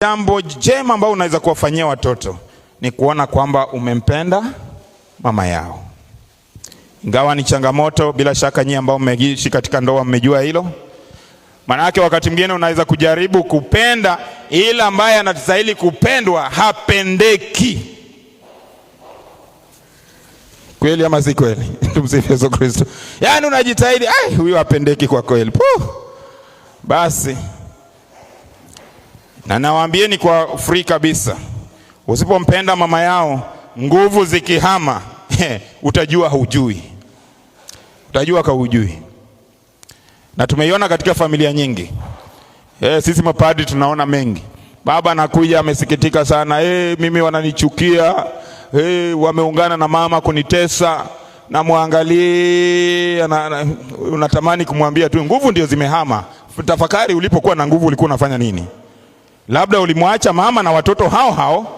Jambo jema ambalo unaweza kuwafanyia watoto ni kuona kwamba umempenda mama yao. Ingawa ni changamoto, bila shaka nyinyi ambao mmeishi katika ndoa mmejua hilo. Maanake wakati mwingine unaweza kujaribu kupenda, ila ambaye anastahili kupendwa hapendeki. Kweli ama si kweli? Tumsifu Yesu Kristo. Yaani unajitahidi, ai, huyu hapendeki kwa kweli. Puh. Basi na nawaambieni kwa free kabisa, usipompenda mama yao, nguvu zikihama, utajua hujui, utajua kahujui. Na tumeiona katika familia nyingi. Sisi mapadri tunaona mengi. Baba anakuja amesikitika sana, mimi wananichukia, wameungana na mama kunitesa. Namwangalia na, unatamani kumwambia tu nguvu ndio zimehama. Tafakari, ulipokuwa na nguvu ulikuwa unafanya nini? Labda ulimwacha mama na watoto hao hao.